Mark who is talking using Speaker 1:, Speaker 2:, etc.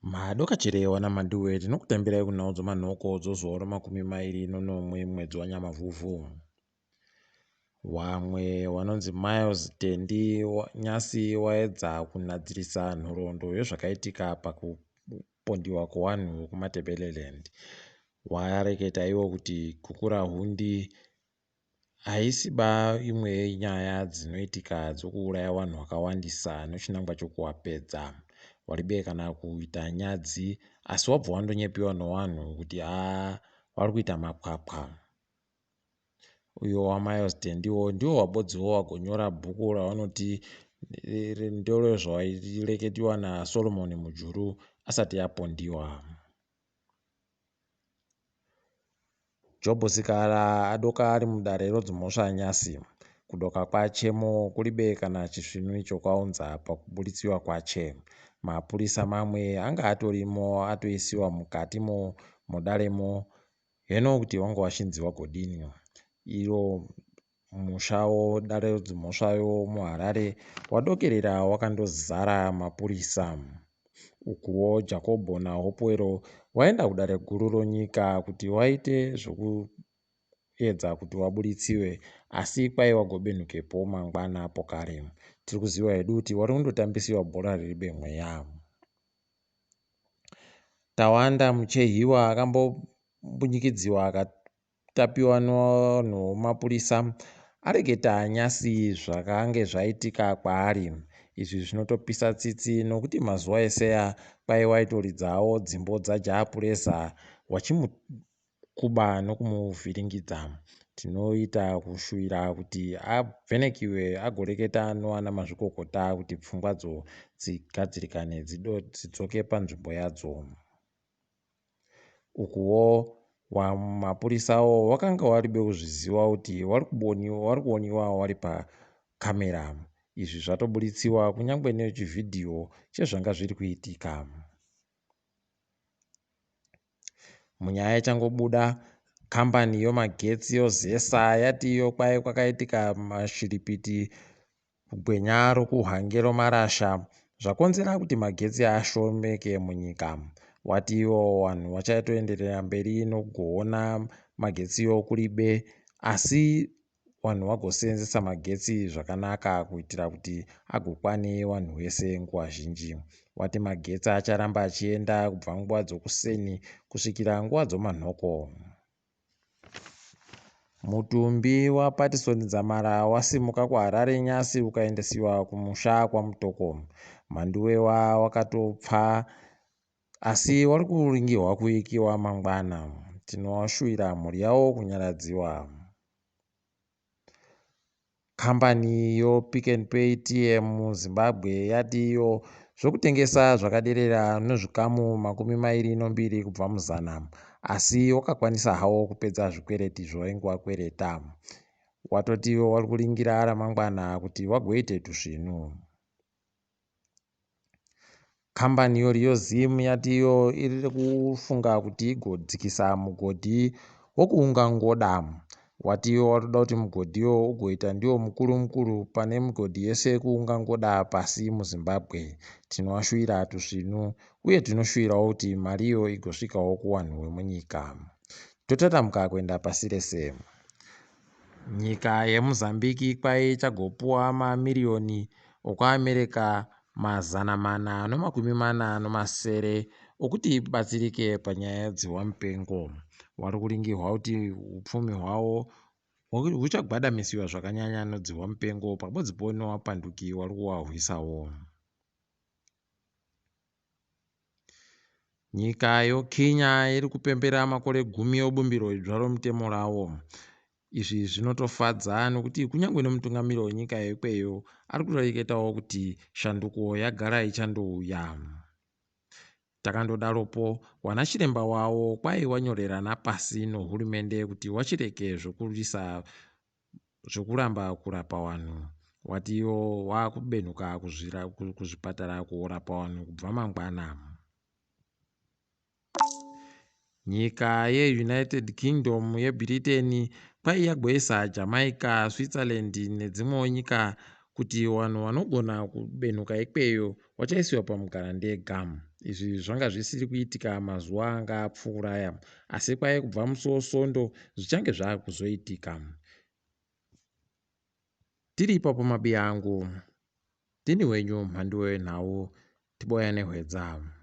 Speaker 1: Madoka Chirewa naManduwe tinokutambirai kunhau dzomanhoko dzozuva romakumi mairi nonomwe mwedzi waNyamavhuvhu. Wamwe wanonzi Miles Tendi nyasi waedza kunhadzirisa nhoroondo yezvakaitika pakupondiwa kwewanhu wekuMatabeleland. Wareketa iwo kuti Gukurahundi Haisi ba imwe yenyaya dzinoitika dzokuuraya vanhu vakawandisa nechinangwa chokuwapedza. Waribe kana kuita nyadzi asi wabva wandonyepiwa nowanhu kuti haa wari kuita mapwapwa. Uyo waMiles Tendiwo ndiwo wabodziwo wagonyora bhuku ravanoti ndorezvaireketiwa naSolomon Mujuru asati apondiwa. Jobho Sikhala adoka ari mudare rodzimhosva nyasi. Kudoka kwachemo kuribe kana chisvinu chokwaunza pakubuditsiwa kwache. Mapurisa mamwe anga atorimo atoisiwa mukatimo mudaremo heno kuti wanga wachinzi wagodini. Iro Musha wodare redzimhosva muHarare wadokerera wakandozara mapurisa. Ukuwo Jakobho naHopewell waenda kudare guru ronyika kuti waite zvokuedza kuti waburitsiwe asi kwai wagobenhukepo mangwana pokare. Tiri kuziva hedu kuti wari kundotambisiwa bhora riribe mweya. Tawanda Muchehiwa akambobunyikidziwa akatapiwa nevanhu vemapurisa areketa nyasi zvakange zvaitika kwaari. Izvi zvinotopisa tsitsi nokuti mazuva eseya kwai waitoridzawo dzimbo dzaJah Prayzah wachimukuba nokumuvhiringidza. Tinoita kushuvira kuti avhenekiwe agoreketa noana mazvikokota kuti pfungwadzo dzigadzirikane dzidzoke panzvimbo yadzo. Ukuwo mapurisawo wakanga waribe kuzviziwa kuti wari kuoniwa wari pakamera. Izvi zvatoburitsiwa kunyangwe nechivhidhiyo chezvanga zviri kuitika. Munyaya ichangobuda, kambani yomagetsi yoZESA yati iyo kwai kwakaitika mashiripiti kugwenya rokuHwange romarasha zvakonzera kuti magetsi ashomeke munyika. Wati iwo vanhu vachatoenderera mberi nokugoona magetsiwo kuribe asi vanhu vagoseenzesa magetsi zvakanaka kuitira kuti agokwane vanhu vese nguva zhinji. Wati magetsi acharamba achienda kubva nguva dzokuseni kusvikira nguva dzomanhoko. Mutumbi waPatison Dzamara wasimuka kuHarare nyasi ukaendesiwa kumusha kwaMutoko. Mhanduwewa wakatopfa asi wari kuringirwa kuikiwa mangwana. Tinoshuvira mhuri yawo kunyaradziwa. Kambani yoPick n Pay TM muZimbabwe yati iyo zvokutengesa zvakaderera nezvikamu 22 kubva muzana asi wakakwanisa hawo kupedza zvikwereti zvawainge wakwereta. Watoti iwo wari kuringira ramangwana kuti wagoite tusvinu. Kambani yoRioZim yati iyo iri kufunga kuti igodzikisa mugodhi wokuUngangoda. Wati iwo watoda kuti mugodhiwo ugoita ndiwo mukuru mukuru pane migodhi yese yekuUngangoda pasi muZimbabwe. Tinovashuvira tusvinu uye tinoshuwirawo kuti mariyo igosvikawo kuwanhu wemunyika. Totatamuka kuenda pasi rese. Nyika yeMozambique kwai ichagopuwa mamiriyoni okuAmerica 447 okuti ibatsirike panyaya dzehwamupengo. Wari kuringirwa kuti upfumi hwawo huchagwadamisiwa zvakanyanya nodzihwamupengo pabodzipo newapanduki wari kuwahwisawo. Nyika yoKenya iri kupembera makore gumi obumbiro idzva romutemo rawo. Izvi zvinotofadza nokuti kunyange nomutungamiri wenyika yekweyo ari kutoreketawo kuti shanduko yagara ichandouya. Takandodaropo, wanachiremba wawo kwai wanyorerana pasi nohurumende kuti wachireke zvokurwisa zvokuramba kurapa wanhu. Wati iwo wakubenhuka kuzvipatara koorapa wanhu kubva mangwana. Nyika yeUnited Kingdom yeBritain kwai yagoisa Jamaica, Switzerland nedzimwewo nyika kuti wanhu wanogona kubenhuka ikweyo wachaisiwa pamugarandega. Izvi zvanga zvisiri kuitika mazuva anga apfuura aya, asi kwai kubva musi weSondo zvichange zvaakuzoitika. Tiri ipapo mabiya angu, ndini wenyu mhanduwe wenhau, Tiboya Nehwedza.